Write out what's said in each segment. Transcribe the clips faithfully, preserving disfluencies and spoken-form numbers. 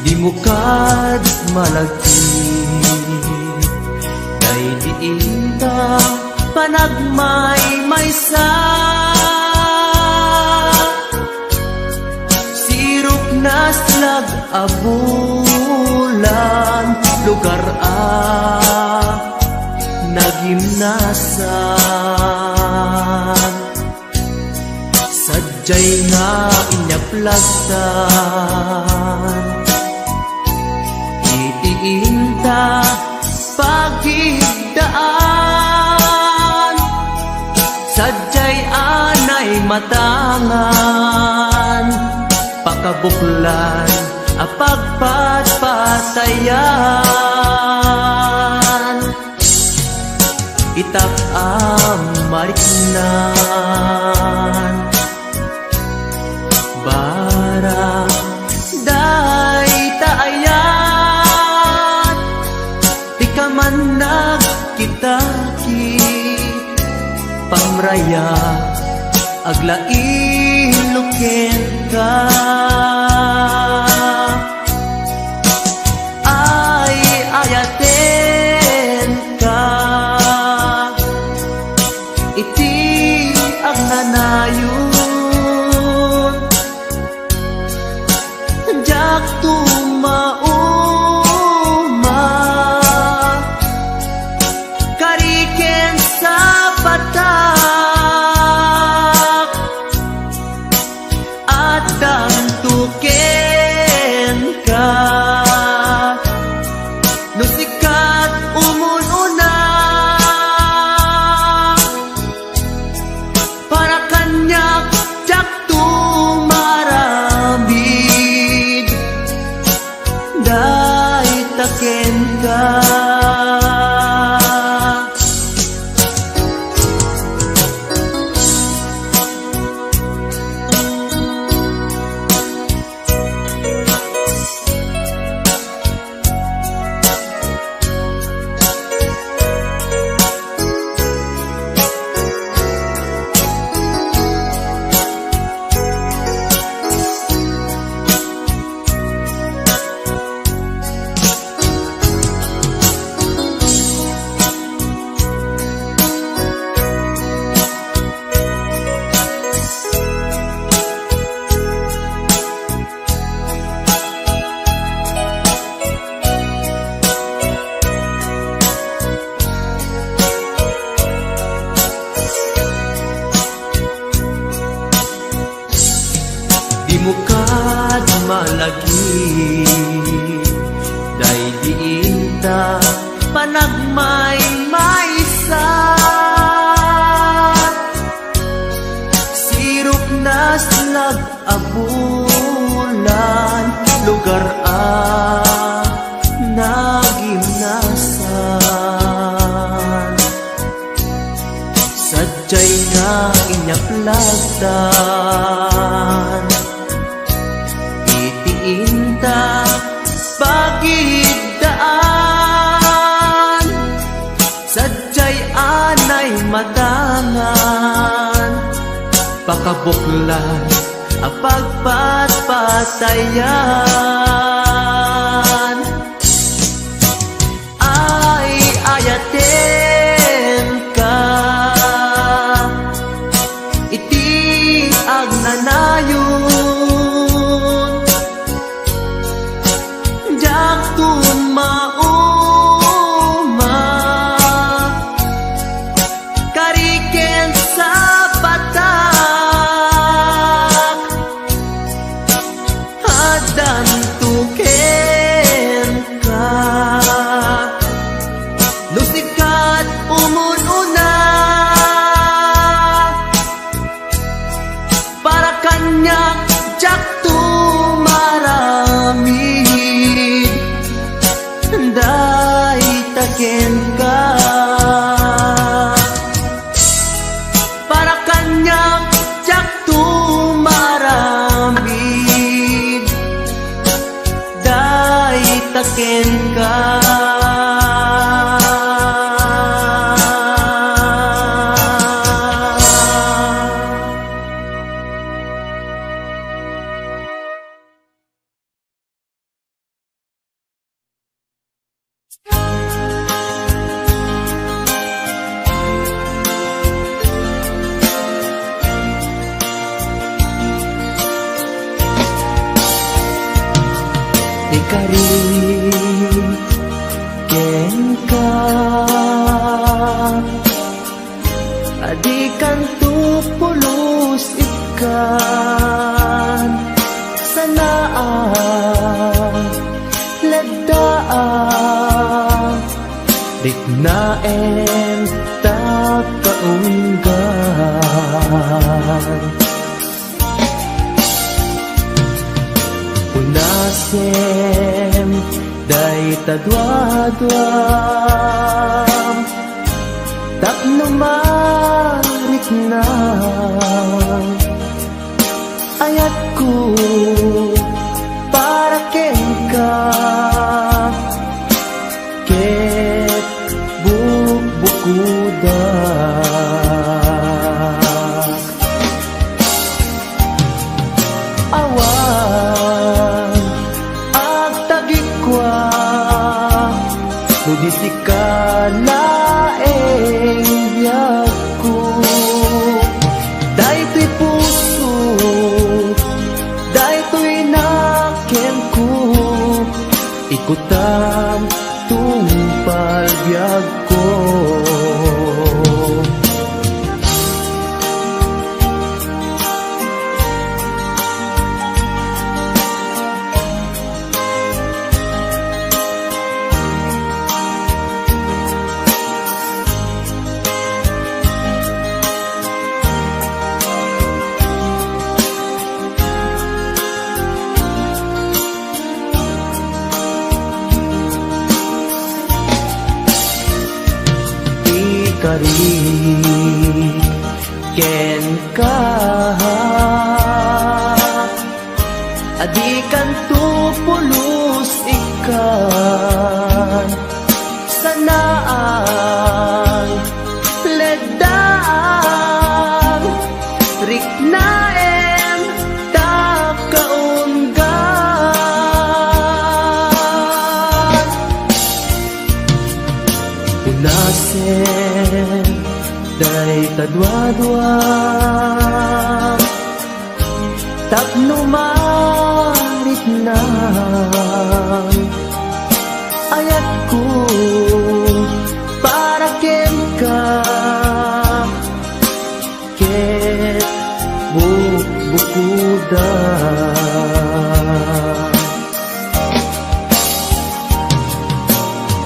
Dimo kad malagip, daydi inta panagmaymaysa. Sirok naslag a bulan, lugar a nagimnasan. Sadiay nga inyaplag ta iti inta pagiddaan. Sadiay anay matangan, pakabuklan a pagpatpatayan. Itak a mariknan, barangay ta ayat, ti kaman nagkitaki, pamraya, aglailo kenka. Ay, ayatenka iti agnanayon. Diak tumauma, kari ken sapatak, addanto kenka. No sika ti umun-una, para kaniak, diakto maaramid, dayta kenka. Dimo kad malagip, daydi inta panagmaymaysa. Sirok naslag a bulan, lugar a nagimnasan. Sadiay nga inyaplag ta iti inta pagiddaan. Sadiay anay matangan, pakabuklan a pagpatpatayan. Ay, ayatenka iti agnanayon. Diakto mauma, kari ken sapatak, addanto kenka. No sika ti umun-una, para kaniak, diakto maaramid, dayta kenka. Para kaniak, diakto maaramid, dayta kenka. Kari kenka, a dikanto pulos ikkan, sanaak, leddaak, riknaem ta kaunggan. Unasem dayta duaduam tapno mariknam. Ayatko para kenka ket bukbukudak. Awan agtagikua no di sika laeng biagko. Daytoy puso, daytoy nakemko, ikutam tungpal biagko. Ikari kenka, a dikanto pulos ikkan, sanaak, leddaak, riknaem ta kaunggan. Unasem dayta duadua tapno mariknam. Ayatko para kenka ket bukbukudak.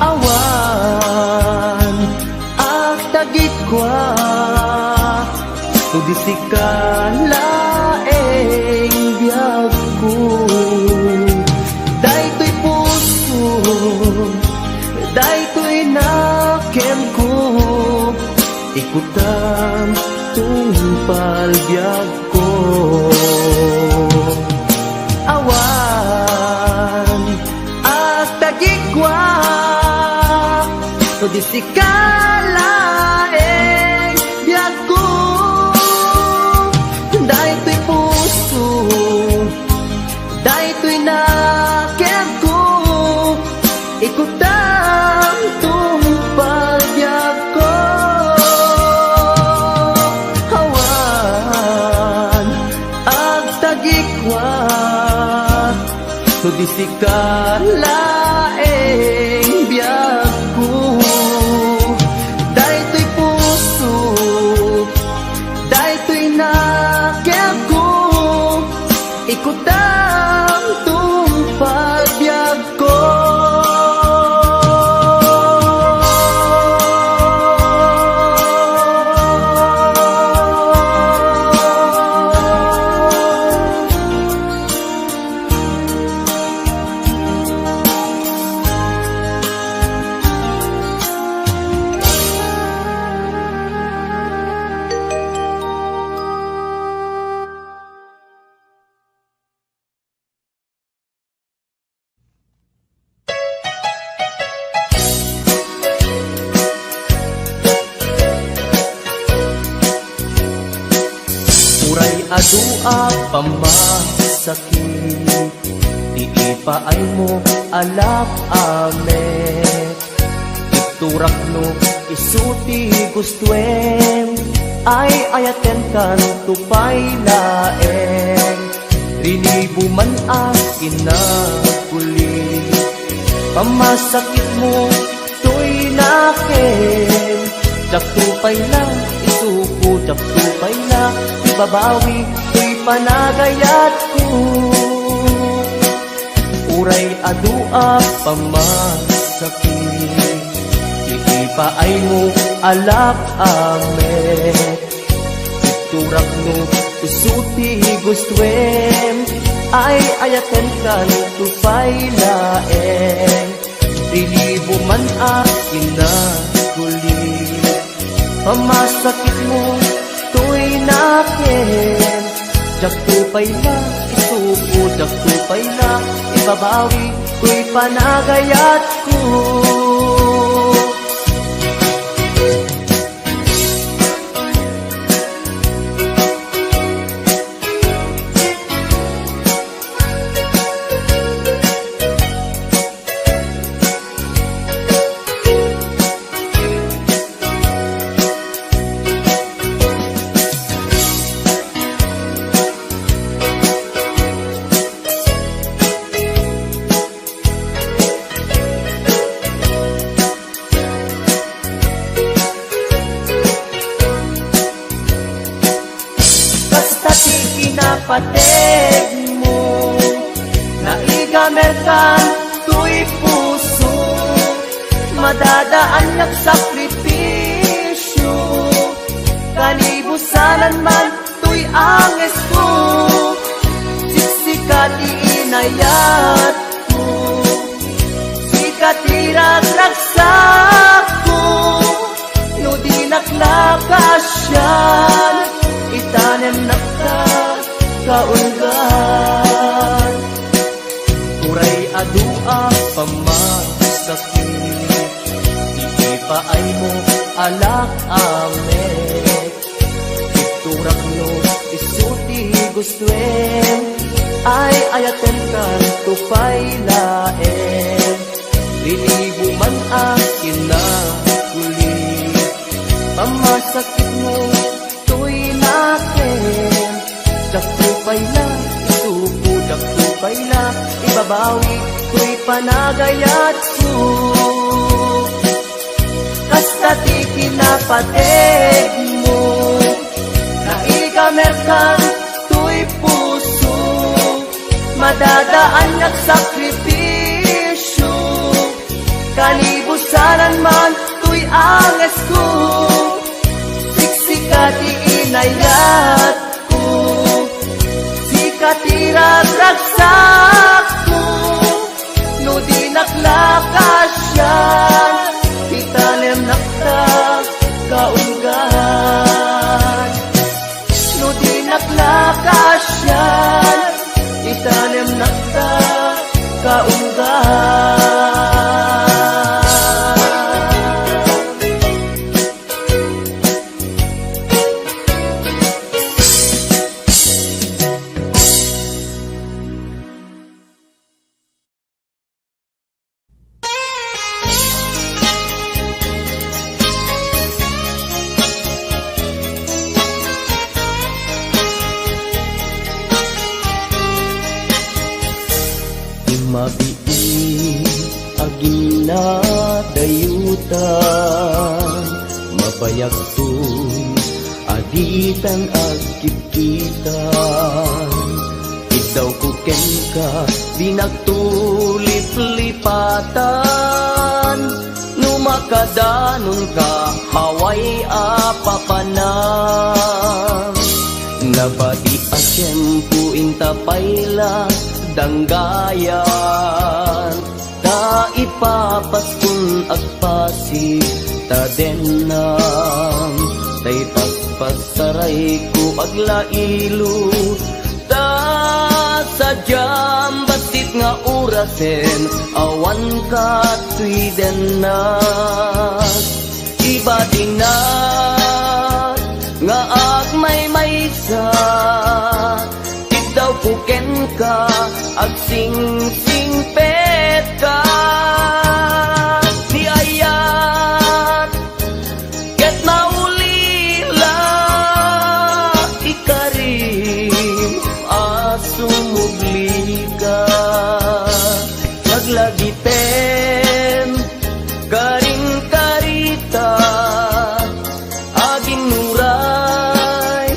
Awan agtagikua no di sika laeng biagko. Daytoy puso, daytoy nakemko, ikutam tungpal biagko. Awan agtagikua no di sika laeng biagko. Daytoy puso, daytoy nakemko, ikutam tungpal biagko. Awan agtagikua no di sika laeng biagko. Daytoy puso, daytoy nakemko, ikutam tungpal biagko. Uray adu a pammasakit, ti ipaaymo a lap-amek. Iturak no isu ti gustoem, ay-ayatenkan to pay laeng. Rinibo man a kinaguli, Masakitmo toy nakem, diakto pay la isuko, diakto pay la ibabawi toy panagayatko. Uray adu a pamasakit, ti ipaaymo a lak-amek. Turakno isu ti gustuem, ay-ayatenkanto pay laeng. Rilibo man a kinakuli, pamasakitmo toy nakem. Diakto pay la isuko, diakto pay la ibabawi toy panagayatko. Basta ti kinapategmo, naigamerkan toy puso, madadaannak sakripisio, kanibusanan man toy angesko, siksika ti inayatko, sika ti ragragsakko, no dinak la kaasian, itanemnak ta kaunggan. Uray adu a pamasakit, ti ipaaymo a lak-amek. Iturakno isu ti gustuem, ay-ayatenkanto pay laeng. Rinibo man a kinakuli, pamasakitmo toy nakem. Diakto pay la isuko, diakto pay la ibabawi toy panagayatko. Kasta ti kinapategmo, naigamerkan toy puso, madadaannak sakripisio, kanibusanan man toy angesko, siksika ti inayatko, sika ti ragragsakko, no dinak la kaasian, itanemnak ta kaunggan. No dinak la kaasian, itanemnak ta kaunggan. Mabiit a ginadayutan, mabayagton a ditan agkitkitan. Iddawko kenka, dinakto liplipatan. No makadanonka, awan a papanan. Nabati a tiempo, inta pay la danggayan. Ta ipapaskon agpasig ta dennam, ta ipaspasarayko aglailo. Ta sadiam bassit nga orasen, awanka toy dennak. Ibatinak nga agmaymaysa, iddawko kenka, agsingsingpetka. Ni ayat ket naulila, ikarim a sumublika. Aglag Item, karin karita, aginnuray,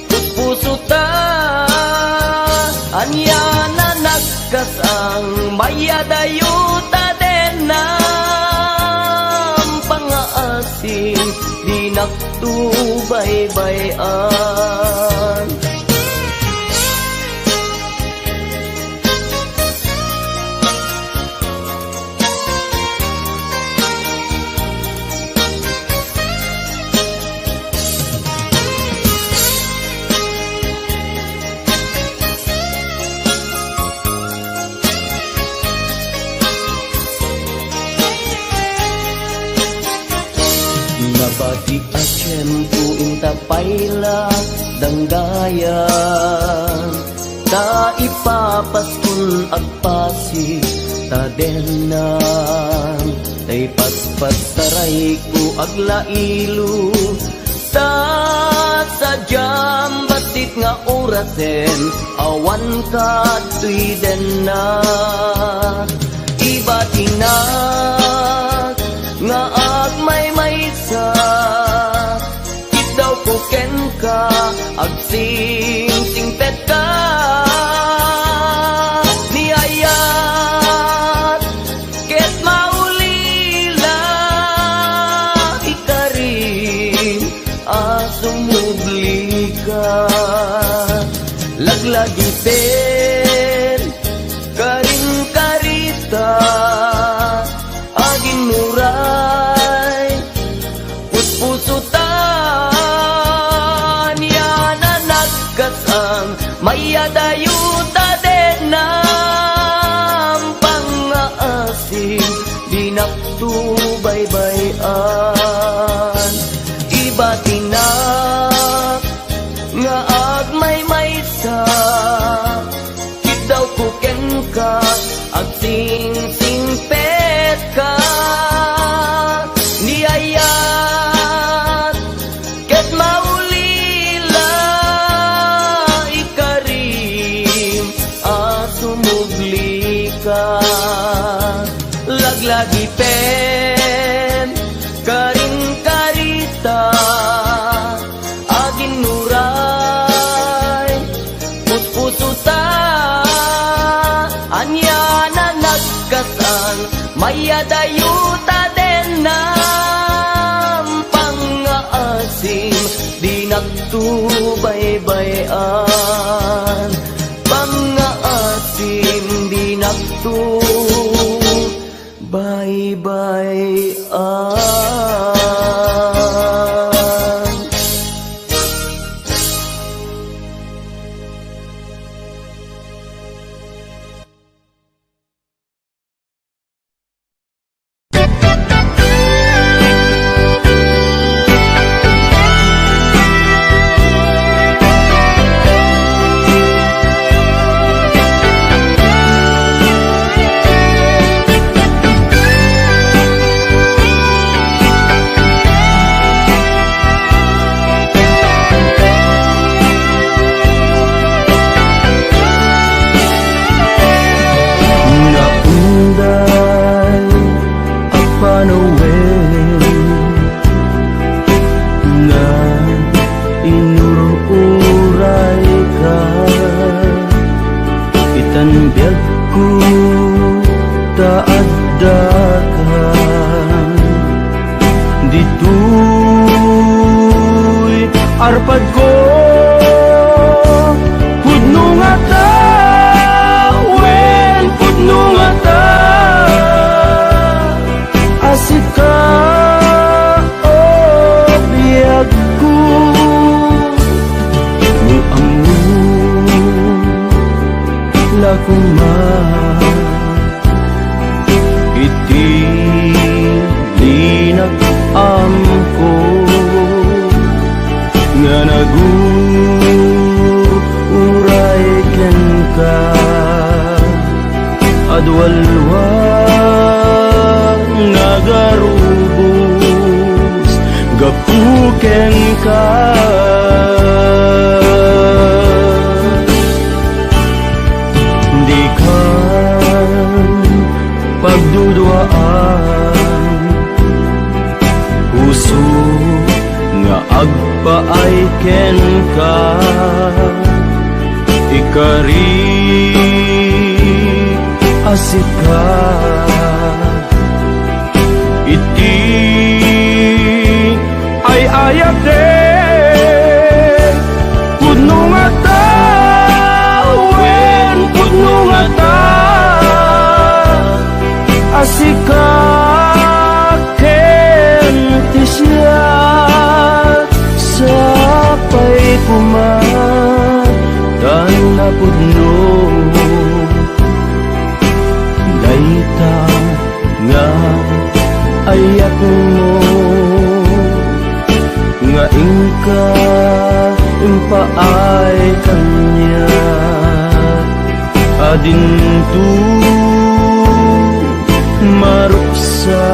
puspuso ta, ania na nagkasang, mayadayo ta den nampangngaasim, dinakto baybay-an. Nabati a tiempo inta pay la danggayan, ta ipapaskon agpasig ta denna, ta ipaspassarayko aglailo, ta sadiam bassit nga orasen awan kadtoy denna. Ibatinak nga agmaymaysa, iddawko kenka, agsingsingpetka. Ni ayat ket maulila, ikarim a sumublika. Laglagipem, karin karita, aginnuray, puspuso ta, ania na nagkasang, mayadayo ta den nampangngaasim, dinakto baybay-an. Ibatinak nga agmaymaysa, iddawko kenka, agsingsingpetka. Ni ayat ket maulila, ikarim a sumublika. Laglagipem, karin karita, aginnuray, puspuso ta, ania na nagkasang, mayadayo ta den nampangngaasim, dinakto baybay-an, pangngaasim, dinakto baybay-an. Naunday a panawen nga inur-urayka, itan biagko ta addaka. Ditoy arpadko, pudno ngata, wen pudno ngata a sika, o biagko. No ammo la koma iti linak-amko nga nagur-uray kenka. Adualwa nga garubos gapu kenka. Dikan Waan, puso nga agpaay kenka, ikari a sika. Iti ay-ayatek, pudno ngata, wen pudno ngata, a sika ken ti siak, sapay koma ta napudno dayta nga ayatmo, nga inka impaay kaniak a dinto maruksa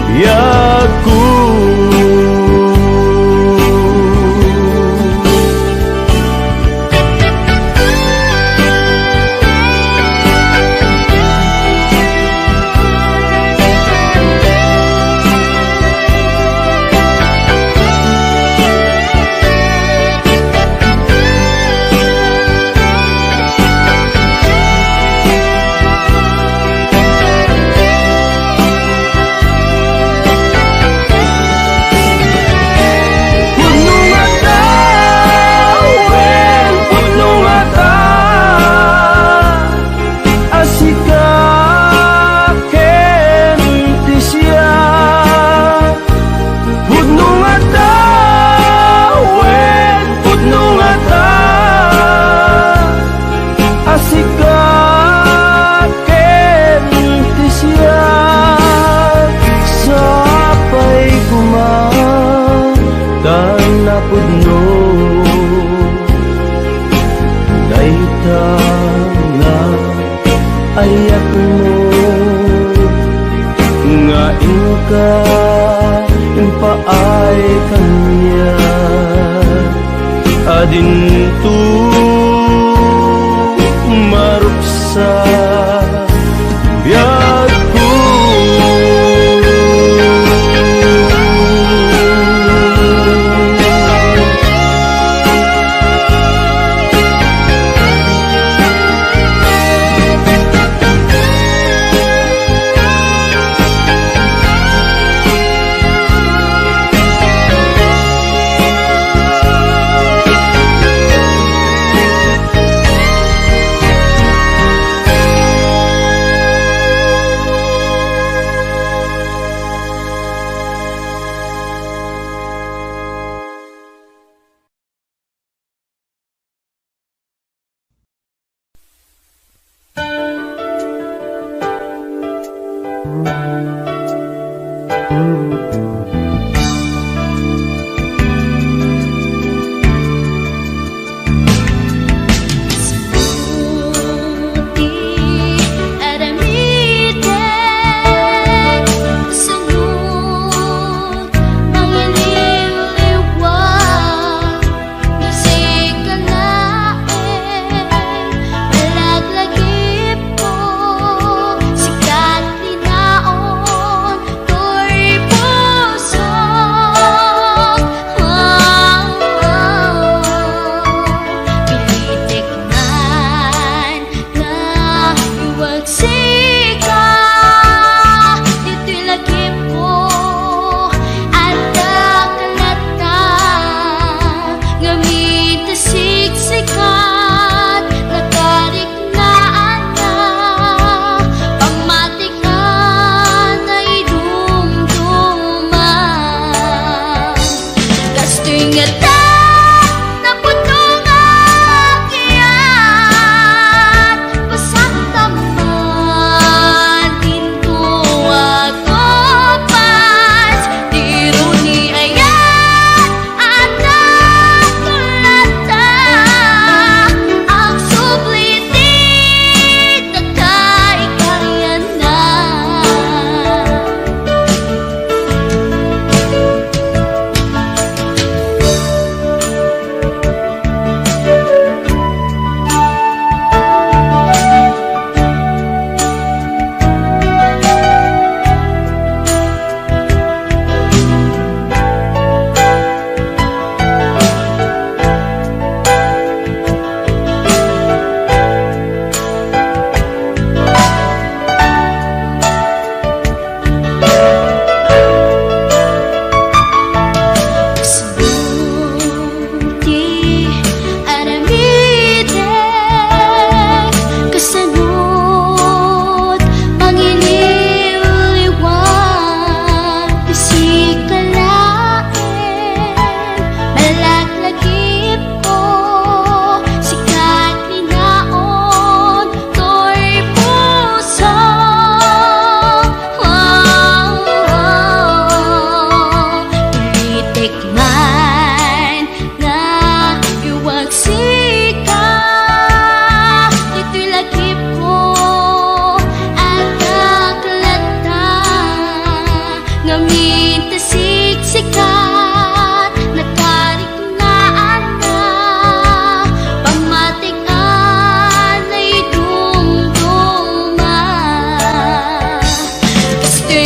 biagko. Pudno ngata, wen, pudno ngata, a sika ken ti siak. Pudno ngata, wen, pudno ngata, a sika ken ti siak, sapay koma ta napudno dayta nga ayatmo, nga inka impaay kaniak a dinto maruksa biagko.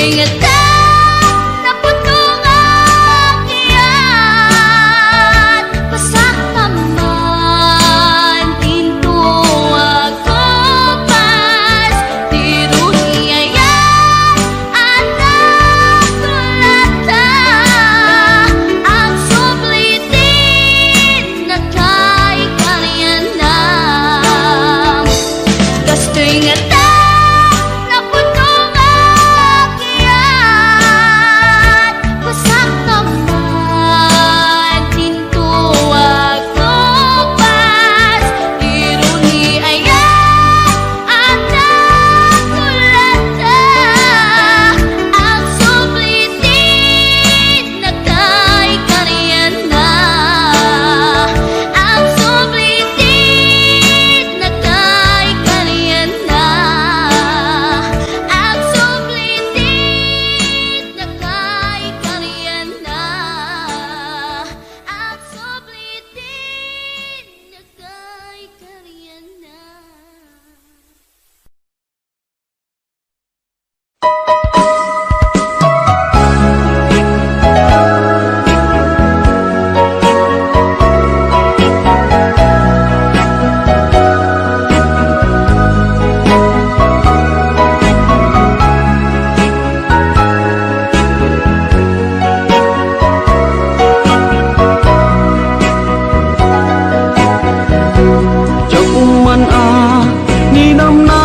Ngata naputong a kayat, pasak naman dinto a kupas, diro ni aya a nagkulata, agsubli ti nakaikarianna. Kastoy ngata naputong a kayat, pasak naman dinto a kupas, diro ni aya a nagkulata, agsubli ti nakaikarianna, agsubli ti nakaikarianna, agsubli ti nakaikarianna, agsubli ti nakaikarianna. Diak man a ninamnama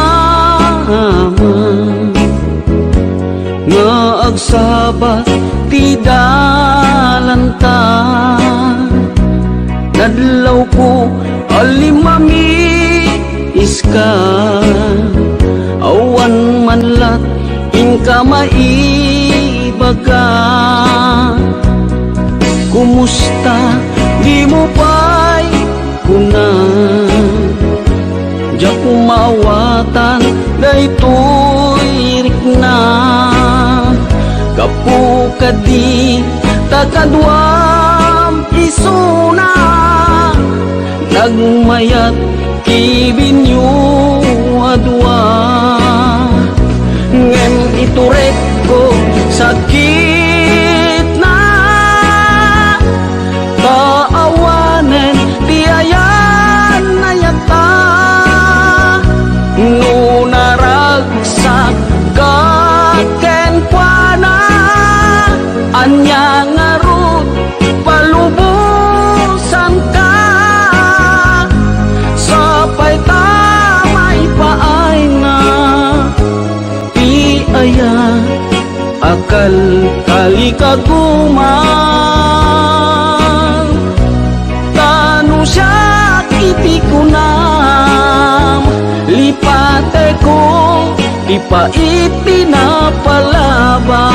nga agsabat ti dalanta. Nadlawko a limmamiska, awan man lat inka maibaga. Kumusta? Dimo pay kuna. Diak maawatan daytoy rikna. Gapu kadi ta kaduam isuna, nagmayat ti binyo a dua. Ngem iturekko sakitna, ta awanen ti ayan-ayatta. No naragsak ka kenkuana, ania ngarud palubosanka? Sapay ta maipaayna ti aya a kalkalikaguman. Ta no siak iti kunam, lipateko ti pait ti napalabas.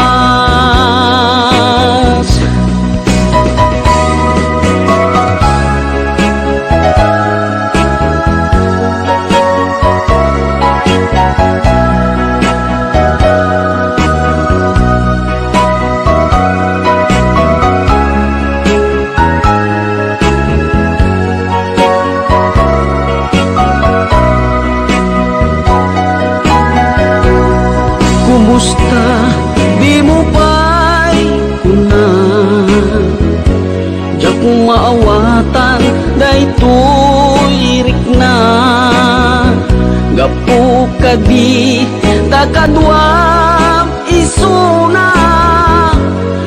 Kumusta? Dimo pay kuna. Diak maawatan daytoy rikna. Gapu kadi ta kaduam isuna,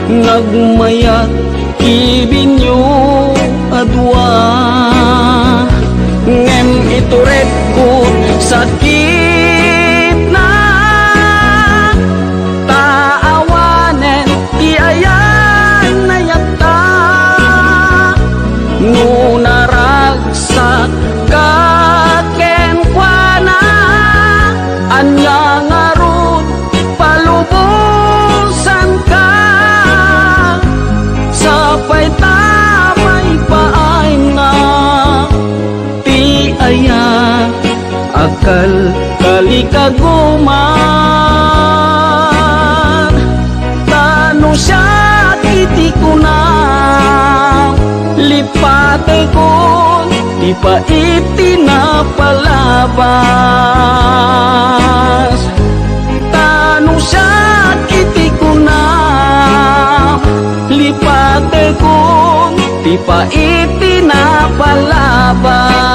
nagmayat ti binyo a dua. Ngem iturekko sakitna, ta awanen ti ayan-ayatta. No naragsak ka kenkuana, ania ngarud palubosanka? Sapay ta maipaayna ti aya a kalkalikaguman. Ta no siak iti kunam, lipatekon ti pait ti napalabas. Ta no siak iti Pait ti napalabas.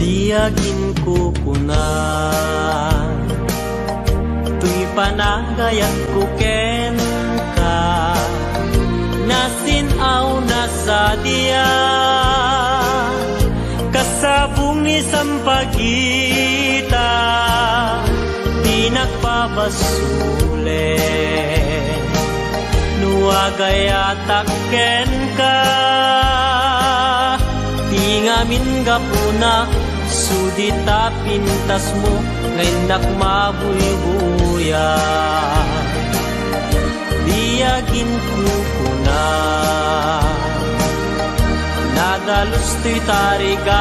Ti aginkukuna, toy panagayatko kenka, nasin-aw na sadiay, kasabong ni sampagita, dinak babasolen no agayatak kenka. Ti ngamin gapuna, sudita pintasmo nga innak mabuybuya. Di aginkukuna, nadalus toy tarigagay.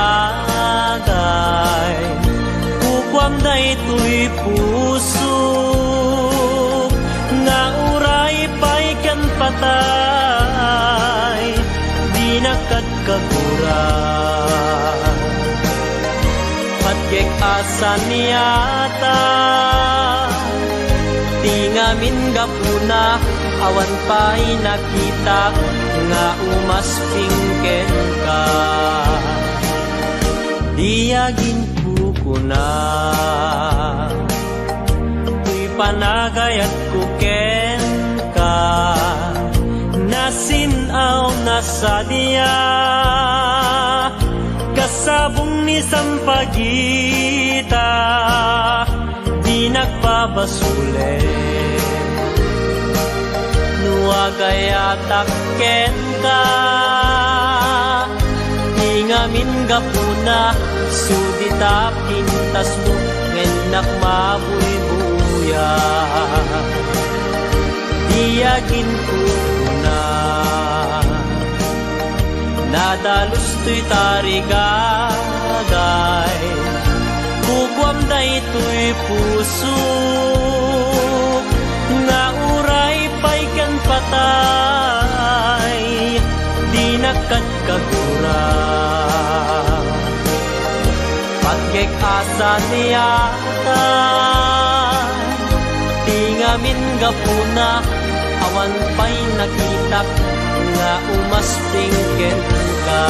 Kukuam daytoy pusok nga uray pay ken patay, dinak kadkagura. Patgek a saniata, ti ngamin gapuna, awan pay nakitak nga umasping kenka. Di aginkukuna, toy panagayatko kenka, nasin-aw na sadiay, kasabong ni sampagita, dinak babasolen no agayatak kenka. Ti ngamin gapuna, sudita pintasmo nga innak mabuybuya. Di aginkukuna, nadalus toy tarigagay. Kukuam daytoy pusok nga uray pay ken patay, dinak kadkagura. Patgek a saniata, ti ngamin gapuna, awan pay nakitak nga umasping kenka.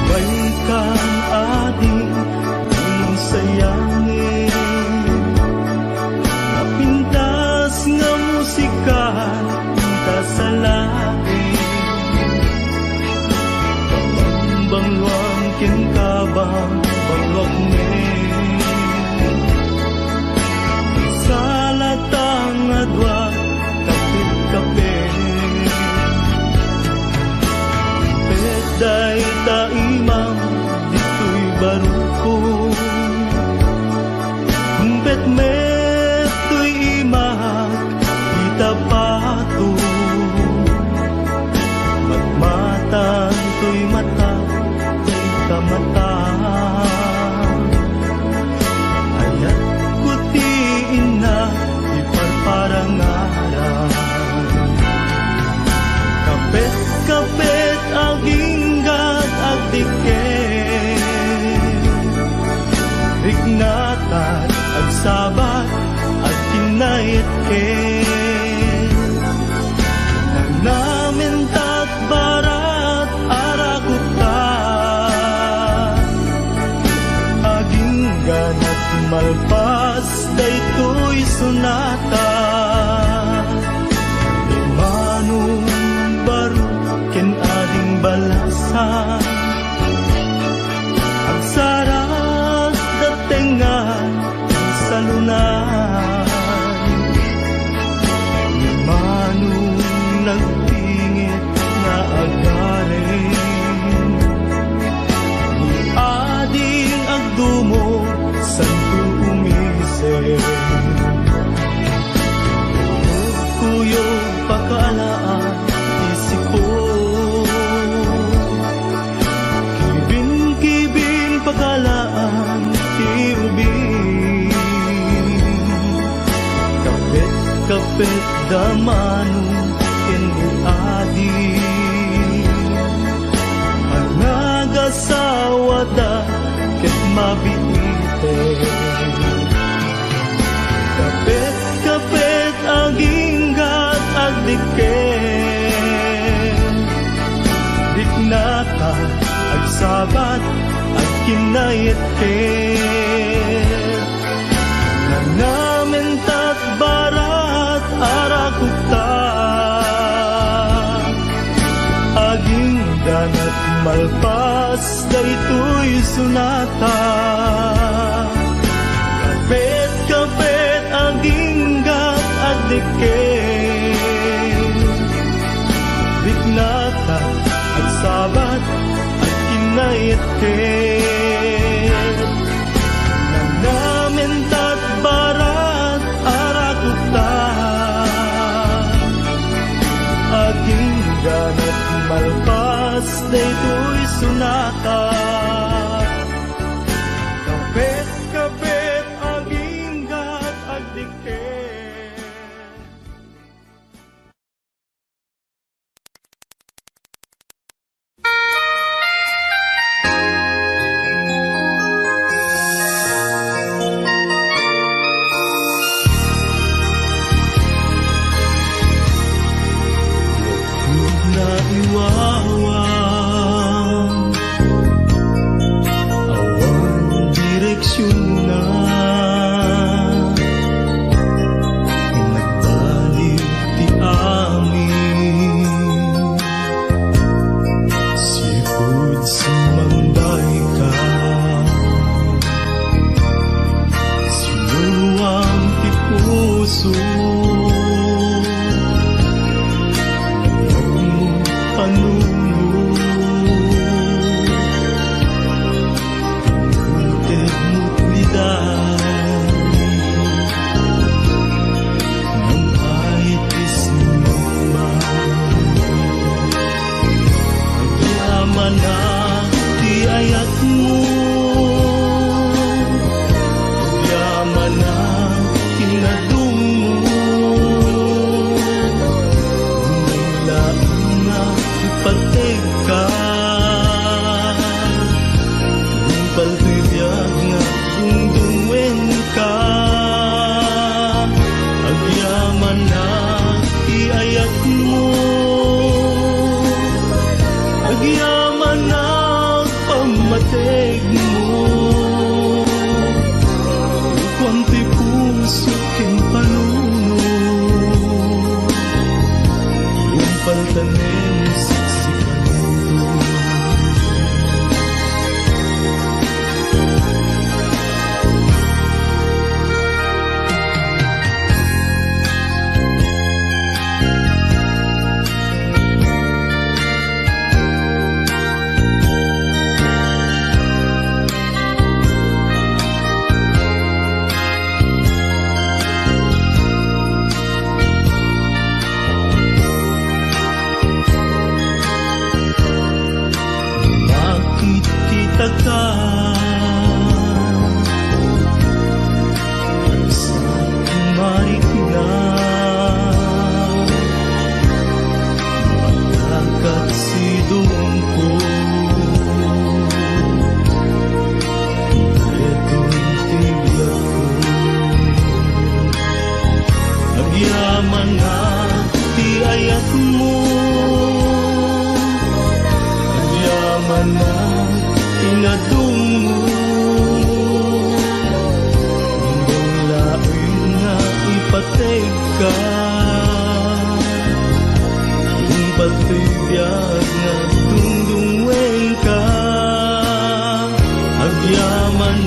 Baykang adi, ulong sayangin, napintas nga musika, inta sa langit. Bangluam kenka, bangluak met. Salata nga dua, kapit-kapit. Ket dayta imam ditoy barukko. Ket met toy imak dita pato. Matmatan toy mata, dayta mata. Ayatko ti inna, ti parparangaran. Kapet-kapet aginggat agdikket. Riknatat, agsabat, agkinnait ket Malpas daytoy sonata, ni Manong Barok ken Ading Balasa, agsarag da tengnga ti salunay. Ni Manong nagpingit nga agarem, ni Ading agdumog santo umisem. Kuyog pakaalaan ti siko, kibin-kibin pakaalaan ti ubing. Kapet-kapet da Manong ken ni Adi, a nagasawada ket mabiiten. Kapet-kapet agingga, agdikkel, riknata, agsabat, agkinnaetket. Nanamen ta barat a rakupta, agingga met malpas daytoy sonata. Kapet-kapet agingga, agdikkel, riknata, agsabat, agkinnaetket. Nanamen ta barat a rakupta, agingga met malpas daytoy sonata. Kapet-kapet agingga, agdikkel. Naiwawa, awan direksionna. Nagbaliw ti amin, sipud sumangbayka. Sinuluam ti puso, panunot. Tedmo ti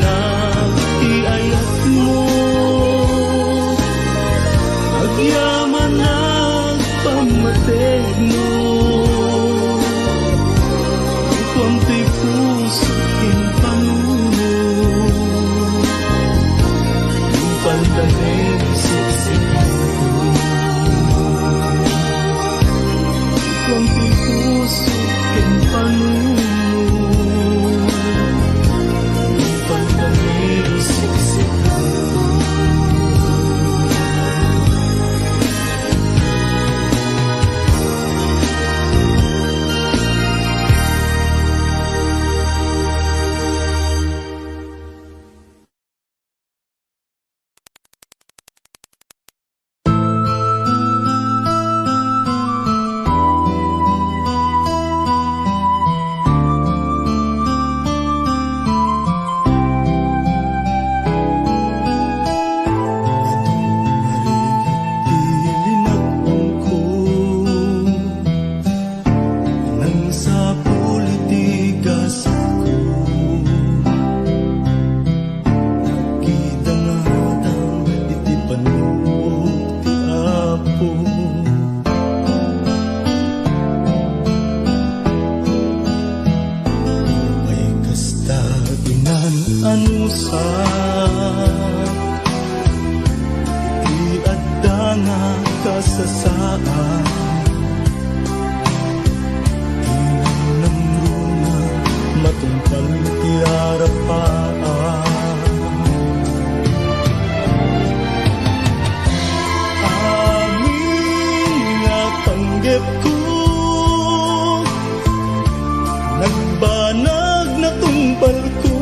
Ti ayatmo, agyamanak pammategmo. Kuam ti puso ken panuno, pantanem siksik. Kuam ti puso ken panuno, pantanem siksik. Nangsapul iti gasatko. Nagkita nga adda iti pannuot ti Apo. Ay kasta inan-anusat iti adda nga kasasaan. Inanamruna matungpal ti arapaan. Amin nga panggepko, nagbanag natungpalko,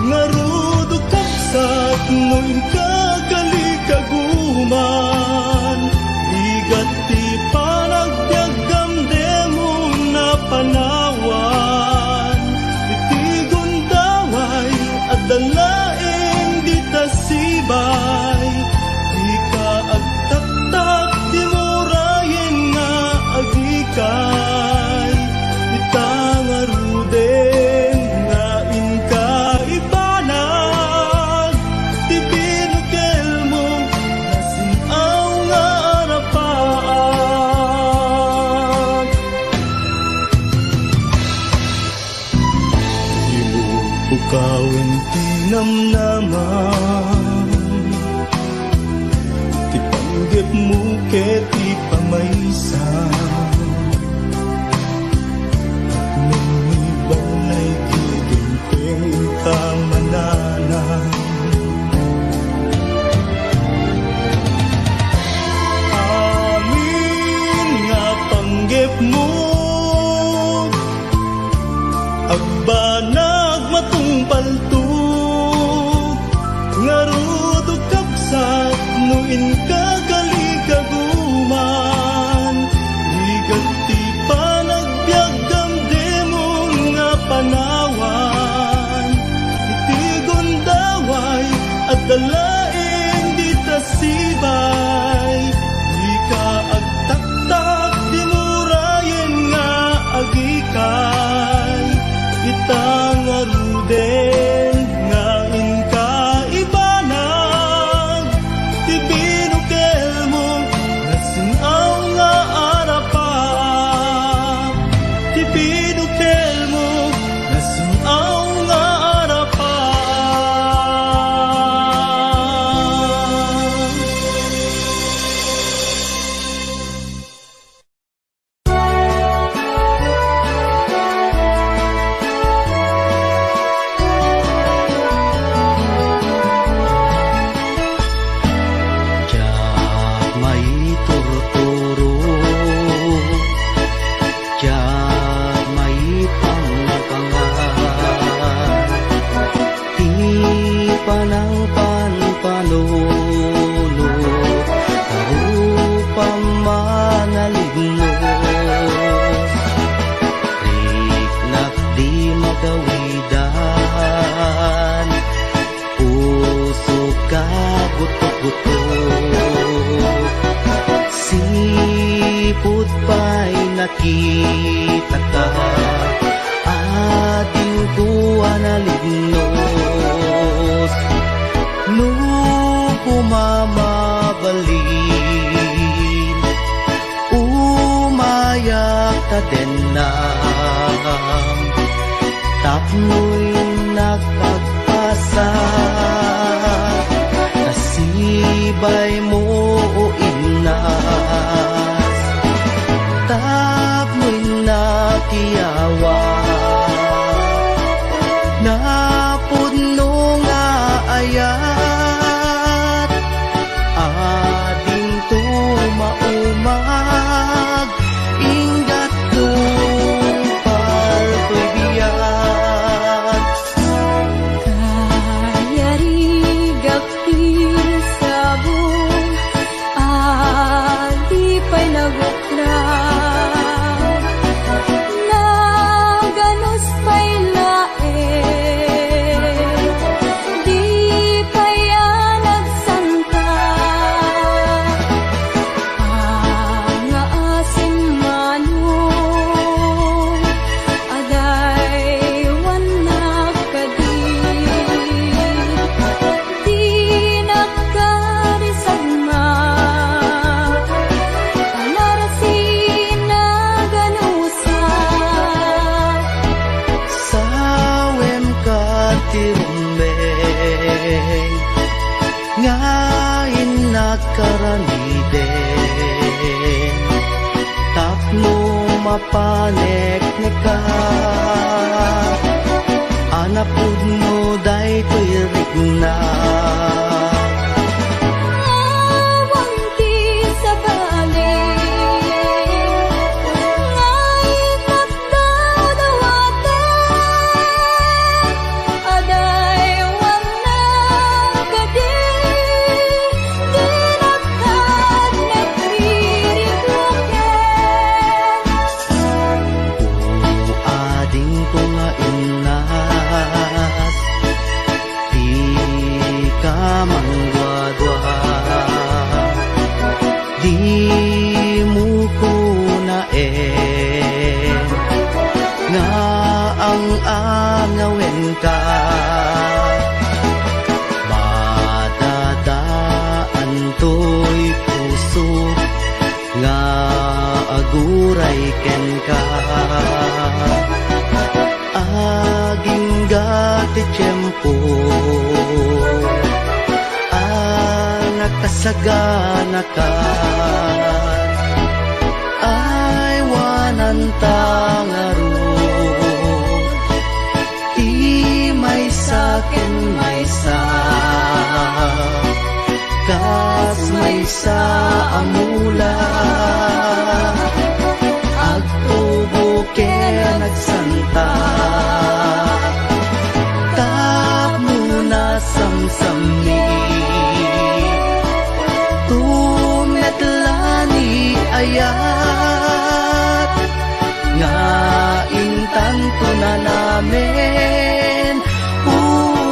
ngarud, o kabsat, no inka kalikaguman, ligat ti panagbiagam, dimo na panawan. Iti gundaway, adda laeng dita sibay. Dika agtaktak, dimo rayen nga agikay. Ita ngaruden nga inka ibanag ti binukelmo, nasin-aw nga arapaak. Dimo pukawen ti namnamam ti panggepmo ket ti pamaysa. Tapno ni balay gigingpeng ka manana. Amin nga panggepmo, agbanag matungpalto, ngarud, o kabsat, no inka kalikaguman, ligat ti panagbiagam, dimo nga panawan. Iti gundaway, adda laeng dita sibay. Dika agtaktak, dimo rayen nga agikay. Ita ngaruden nga inka ibanag ti binukelmo, nasin-aw nga arapaak. Ti binukelmo, nasin-aw nga arapaak. Diak maiturturo, diak maipangpangan ti panangpanpanunot, karupam manaligno. Riknak di magawidan, pusok a gutotgoto. Sipud pay nakitaka, adiw Kua a nalinnos, no kumamabalin, umayak ta dennam, tapno innak agpasa, ta sibay mo o innas, tapno innak iyawa, napudno nga ayat, adinto maumag, inggat tungpal toy biag. Kayarigak ti sabo, a di pay naguklag, naganus pay laeng, di pay a nagsanta. Nga asin manong, adaywannak kadi, dinak kadi sagma, ta narasi naganusa. Sawem ka ti rumbeng, nga innak aramiden, tapno mapanekneka, a napudno daytoy rikna. Awan ti sabali, nga innak dawdawaten, adaywannak kadi, dinak agririkruken. O adingko nga innas, dika mangduadua. Dimo kunaen nga ang-angawenka. Madadaan toy pusok nga aguray kenka. Agingga ti tiempo a nakasaganaka. Aywananta ngarud ti maysa ken maysa, kas maysa a mula. Agtubo ken agsanta, tapno nasamsammi. Tumetla ni ayat, nga intanto nanamen, o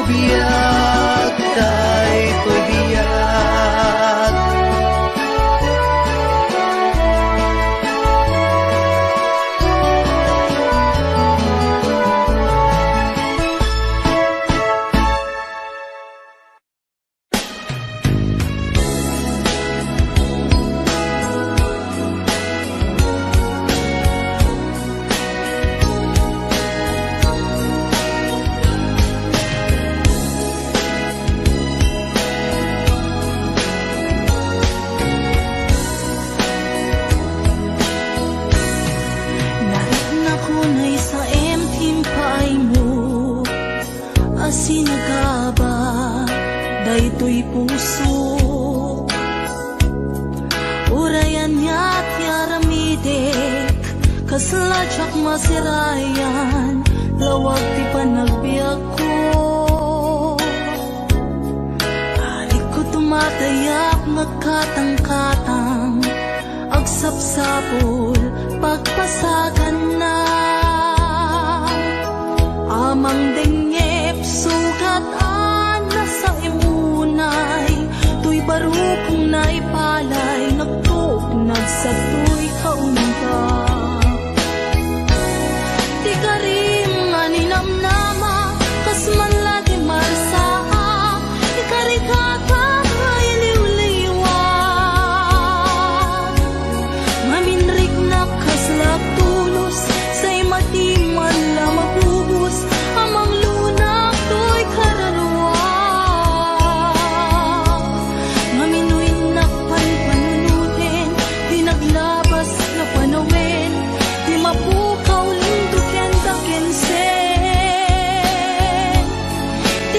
biag, daytoy biag. Nariknak unay sa em ti impaaymo a sinagaba daytoy puso. Uray ania ti aramidek, kasla diak masirayan, lawag ti panagbiagko. Arigko tumatayak, nagkatangkatang, agsapsapul, pagpasaganna. Amang dengngep, sugat a nasaimunay, toy barukong naipalay, nagtuknag sa toy kaunda. Ti karim nga ninamnam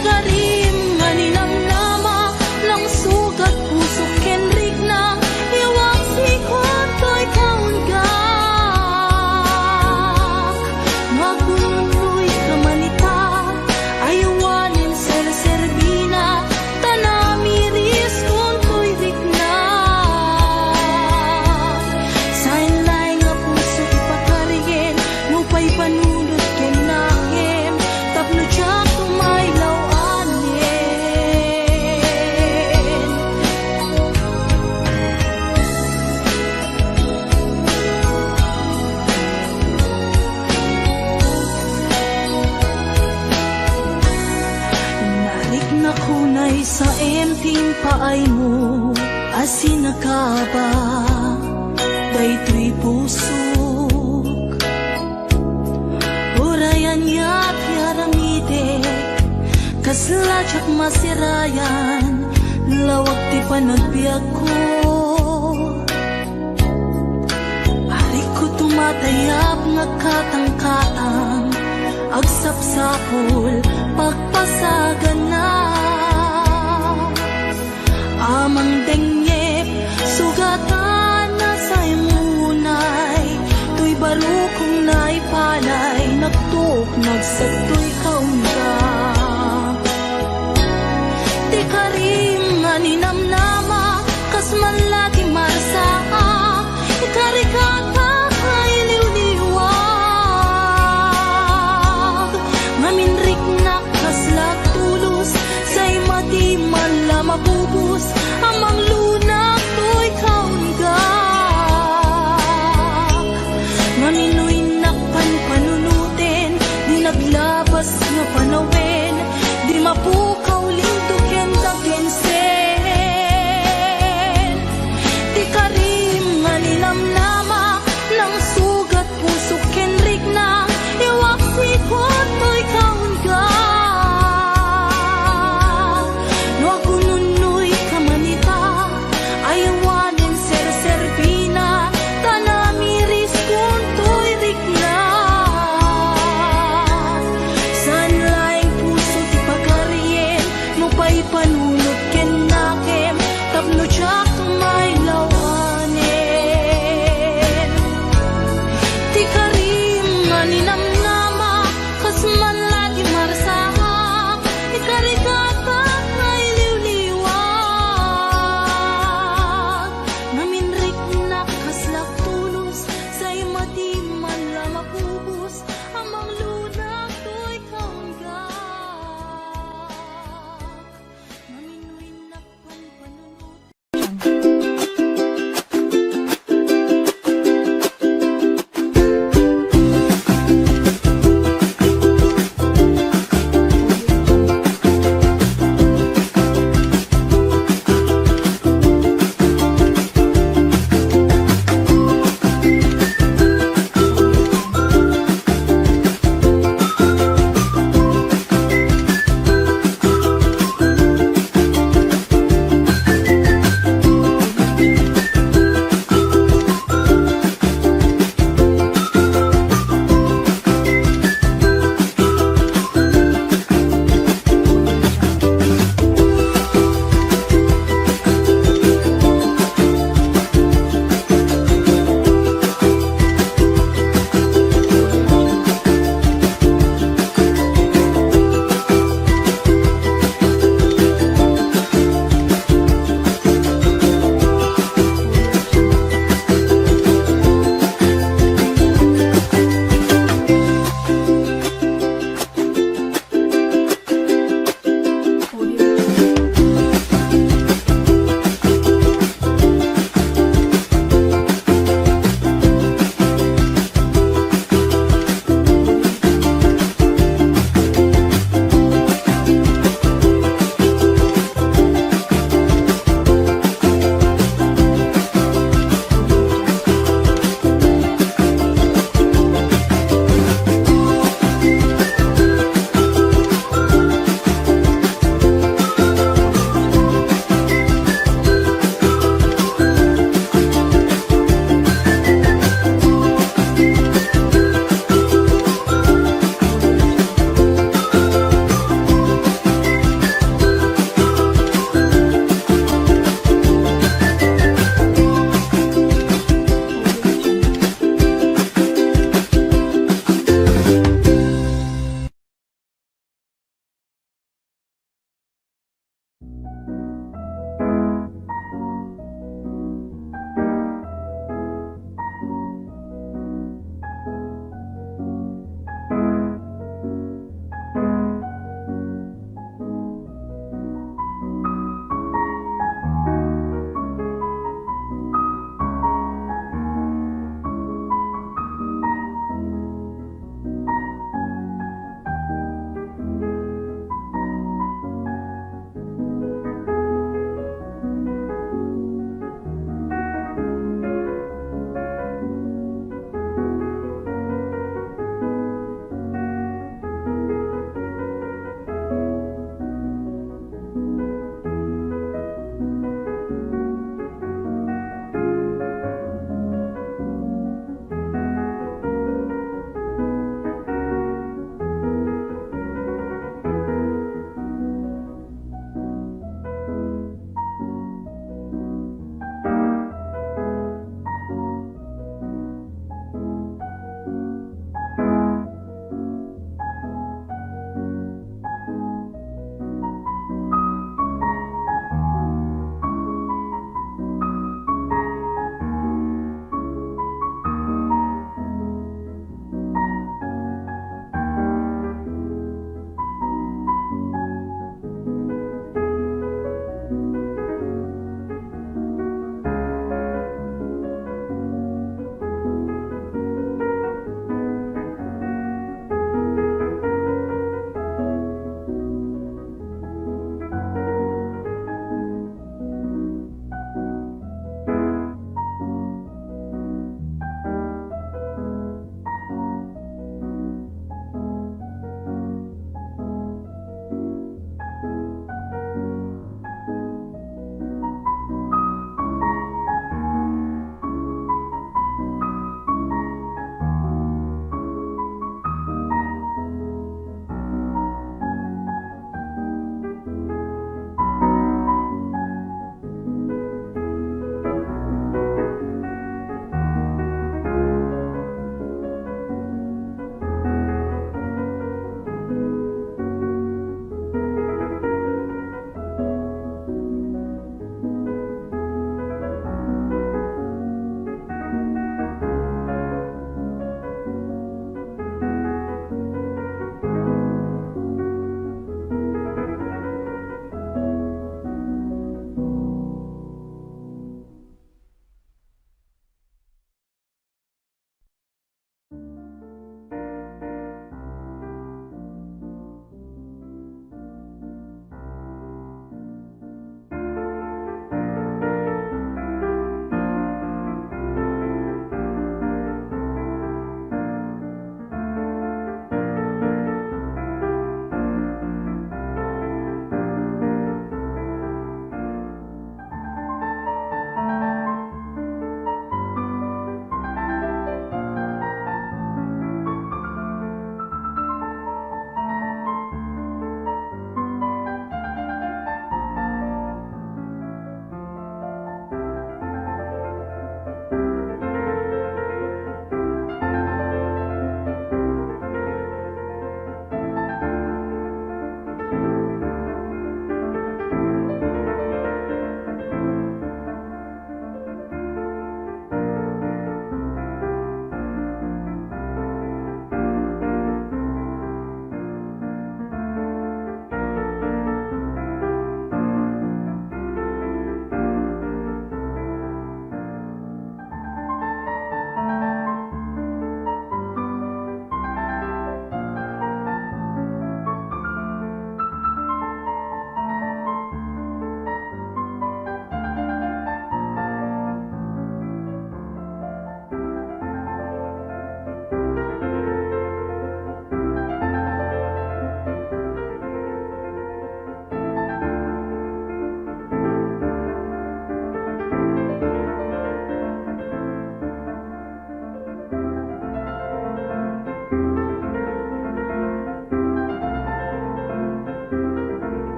Karim nga ninamnama, nangsugat pusok ken rikna, iwak sikon toy kaunga. Makunnoy ka manita, ayawanen serserbina, ta namiris kon toy rikna. Saen laeng a puso ti pakarien, nupay panunot ken nakem, tapno diak tumaylaw anen. Nariknak unay saem ti impaaymo a sinakaba daytoy pusok. Uray ania ti aramidek, kasla diak masirayan, lawag ti panagbiagko. Arigko tumatayab, nagkatangkatang, agsapsapul, pagpasagana. Amang dengngep, sugatan na sa imunay, toy barukong naipalay, nagtuok, nagsagtoy kaunga. Ti karim nga ninamnama, kas man la ti marsaak, ikarikata nga iliwliwag. Ngamin riknak kasla tulos, say madi man la mabubos, a manglunak toy kaunga. Ngamin no innak panpanunuten, di naglabas nga panawen, di mapuk